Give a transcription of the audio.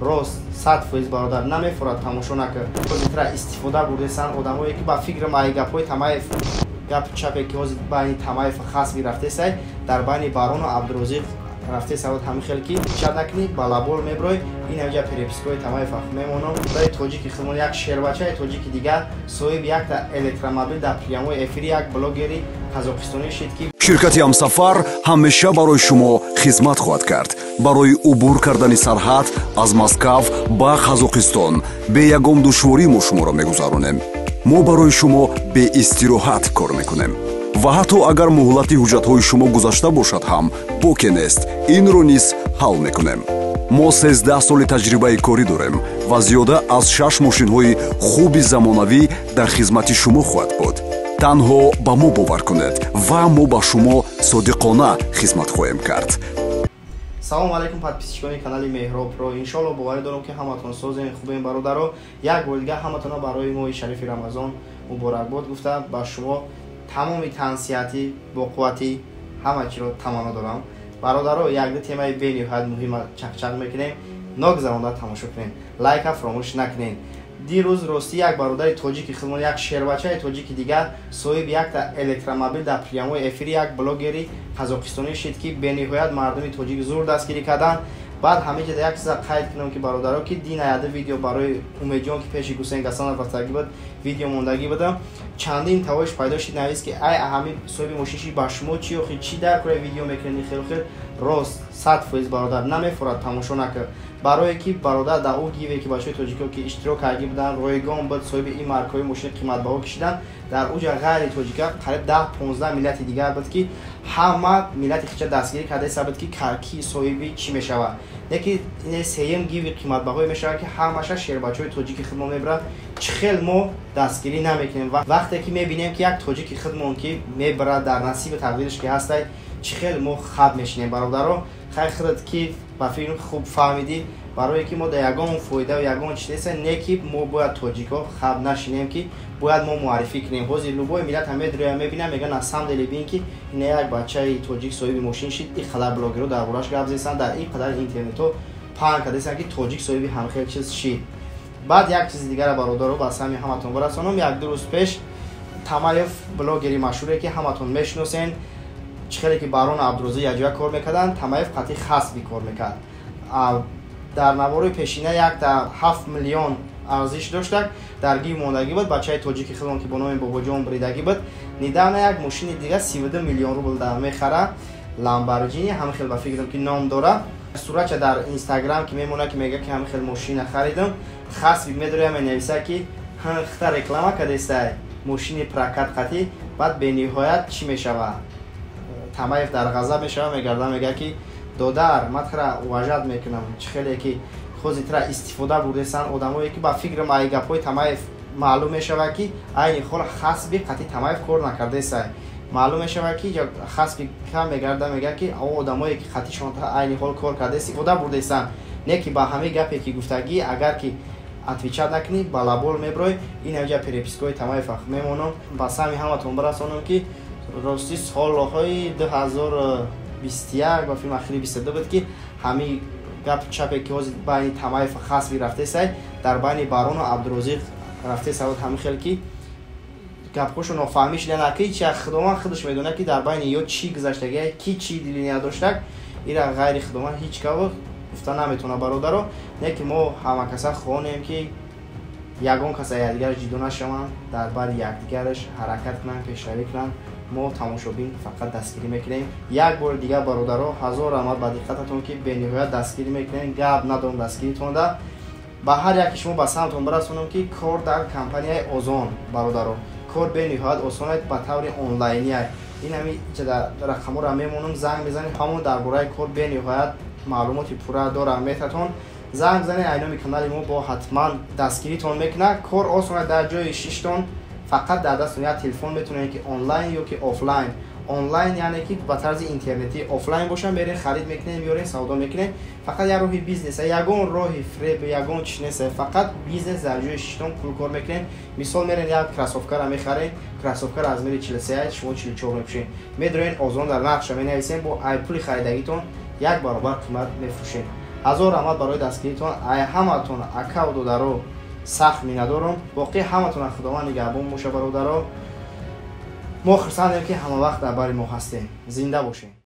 Рост 100% бародар намефурад, тамошо накард. Ҳозир истифода бурдесан одамое ки ба фикрам ай гапҳои Тамаев, гап чапе ки ҳозир байни Тамаев хасби рафтесай, дар байни Барону Абдурозиқ рафтеса буд, ҳамин хел ки чат накунӣ, балабол меброй. Ин ҳамҷа перепискаҳои Тамаев мемонам. Барои тоҷики худмон як шербачаи тоҷики дигар соҳиби якта электромобил дар прямой эфири як блогери қазоқистонӣ шид ки Ширкати «Ҳамсафар» ҳамеша барои шумо хизмат хоҳад кард. Барои убур кардани сарҳад аз Москав ба Қазоқистон бе ягон душворӣ мо шуморо мегузаронем. Мо барои шумо беистироҳат кор мекунем ва ҳатто агар муҳлати ҳуҷҷатҳои шумо гузашта бошад ҳам, боке нест, инро низ ҳал мекунем. Мо 13 соли таҷрибаи корӣ дорем ва зиёда аз шаш мошинҳои хуби замонавӣ дар хизмати шумо хоҳад буд. Танҳо ба мо бовар кунед ва мо ба шумо содиқона хизмат хоҳем кард. Салому алайкум, подписчикони канали Меҳроб Про. Иншоалло, боварӣ дорам, ки ҳаматон созен, хубем. Бародаро, як бори дигар ҳаматонро барои моҳи шарифи Рамазон муборакбод гуфта, ба шумо тамоми тансиҳатӣ, боқувватӣ, ҳама чиро таманно дорам. Бародаро, якду темаи бениҳоят муҳима чақчақ мекунем, ногзаронда тамошо кунем, лайка фаромӯш накунем. Дирӯз ростӣ як бародари тоҷики худмон, як шербачаи тоҷики дигар соҳиби якта электромобил дар прямой эфири як блогери қазоқистонӣ шид ки бениҳоят мардуми тоҷик зур дастгирӣ карданд. Баъд ҳамин ҷода як чиза қайд кунам, ки бародаро, ки дина яда видео барои Умедҷон, ки пеши Гусейн Гасанов рафтагӣ буд, видео мондагӣ будам, чандин тавоиш пайдо шид, навист ки ай ҳамин соҳиби мошин ба шумо чӣ, охи чӣ дар кора видео мекунед, хелу хел. Рост 100% бародар намефурад, тамошо накард, барое ки бародар дар ӯ гиве ки бачаҳои тоҷико ки иштирок кардагӣ буданд, ройгон буд, соҳиби ин маркаҳои мошини қиматбаҳо кишидан. Дар уҷа ғайри тоҷика қариб 10-15 миллати дигар буд, ки ҳама миллати хича дастгирӣ кардаиса буд, ки ки соҳиби чӣ мешавад. Яки ин сеюм гиви қиматбаҳое мешавад, ки ҳамаша шербачаҳои тоҷики худмон мебарад. Чӣ хел мо дастгирӣ намекунем вақте ки мебинем, ки як тоҷики худмон ки мебарад, дар насиби тақдириш ки ҳастай, чӣ хел мо хаб мешинем? Бародаро, хай, худат ки ба фикр хуб фаҳмидӣ, барое ки мо дар ягон фоидаву ягон чиз неста, не ки мо бояд тоҷикҳо хаб нашинем, ки бояд мо муаррифӣ кунем. Ҳозир любой миллат ҳам медроя, мебинам, мегӯян: «На самом деле, бин, ки ина як бачаи тоҷик соҳиби мошин шид, ин қадар блогерҳо дар бораш гап зестанд, дар ин қадар интернетҳо паҳн кардастанд, ки тоҷик соҳиби ҳамхел чиз шид». Баъд як чизи дигара, бародаро, ба сами ҳаматон барасонам. Як-ду рӯз пеш Тамаев, блогери машҳуре ки ҳаматон мешиносен, чӣ хеле ки Барон Абдурозӣ якҷоя кор мекарданд, Тамаев қатъи хасби кор мекард. Дар наворои пешина якта 7 миллион арзиш доштак дар гив мондагӣ буд, бачаи тоҷики худмон ки бо номи Бобоҷон бридагӣ буд. Недавно як мошини дигар 32 миллион рубл дар мехара, Ламборҷини, ҳама хел ба фикрам ки ном дора. Суратча дар Инстаграм ки мемонад, ки мега ки ҳама хел мошина харидам. Хасби медроя, менависа ки хта реклама кардестай мошини прокат қатӣ. Баъд бениҳоят чӣ мешава? Тамаев дар ғазаб мешава, мегарда, мега ки додар, ман тра уважать мекунам, чӣ хеле ки ҳозир тра истифода бурдесанд одамое ки ба фикрам ай гапҳои Тамаев маълум мешавад, ки айни ҳол хасби қатъи Тамаев кор накардесай. Маълум мешавад, ки хасби кам мегарда, мега ки о одамое ки қатъишон айни ҳол кор карда, истифода бурдесанд, не ки ба ҳамаи гапе ки гуфтагӣ, агар ки отвечать накунӣ, балабол меброй. Ин ҳамҷа перепискаҳои Тамаев мемонам, ба сами ҳаматон барасонам, ки ростӣ солҳои 2021 ба филм ахири 22 буд, ки ҳамин гап чапе ки ҳозир байни Тамаев хасби рафтесай, дар байни Барону Абдурозиқ рафтеса буд, ҳамин хел ки гапҳошо нофаҳмӣ шуда, ки чи худованд худаш медонад, ки дар байни ё чӣ гузаштагия, ки чӣ дилиния доштак, ира ғайри худованд ҳеҷ каво гуфта наметавонад. Бародаро, не ки мо ҳамакаса хонем, ки ягон каса якдигараш ҷидо нашаванд, дар бари якдигараш ҳаракат кунанд, пешравӣ кунанд. Мо тамошобин фақат дастгирӣ мекунем. Як бори дигар, бародаро, ҳазор раҳмат ба диққататон, ки бениҳоят дастгирӣ мекунем, гап надорам дастгиритонда. Ба ҳар яке шумо ба самтон барасонам, ки кор дар компанияи Озон, бародаро, кор бениҳоят осон, ба таври онлайния. Ин ҳами рақамҳоро мемонам, занг мезанед, ҳамон дар бораи кор бениҳоят маълумоти пурра дорам, метатон. Занг занед, айноми канали мо бо ҳатман дастгиритон мекунад. Кор осон, дар ҷои шиштон, фақат дар дастон як телефон, метавонед ки онлайн ё ки офлайн. Онлайн яъне ки ба тарзи интернетӣ, офлайн бошам, мерен, харид мекунем, меорем, савдо мекунем. Фақат як роҳи бизнес, ягон роҳи фреб, ягон чиз нест, фақат бизнес, дар ҷои шиштон пул кор мекунем. Мисол, мерен, як кроссовкара мехарем, кроссовкара размери 43, шумо 44 мепӯшем, медроен Озон, дар нархша менависем, бо ай пули харидагитон як баробар қимат мефурӯшем. Ҳазор раҳмат барои дастгиритон. Ай ҳаматон, акаву додаро, сахт миннатдорам. Боқӣ ҳаматона Худованд нигаҳбон боша, бародаро. Мо хурсандем, ки ҳама вақт дар бари мо ҳастем. Зинда бошем.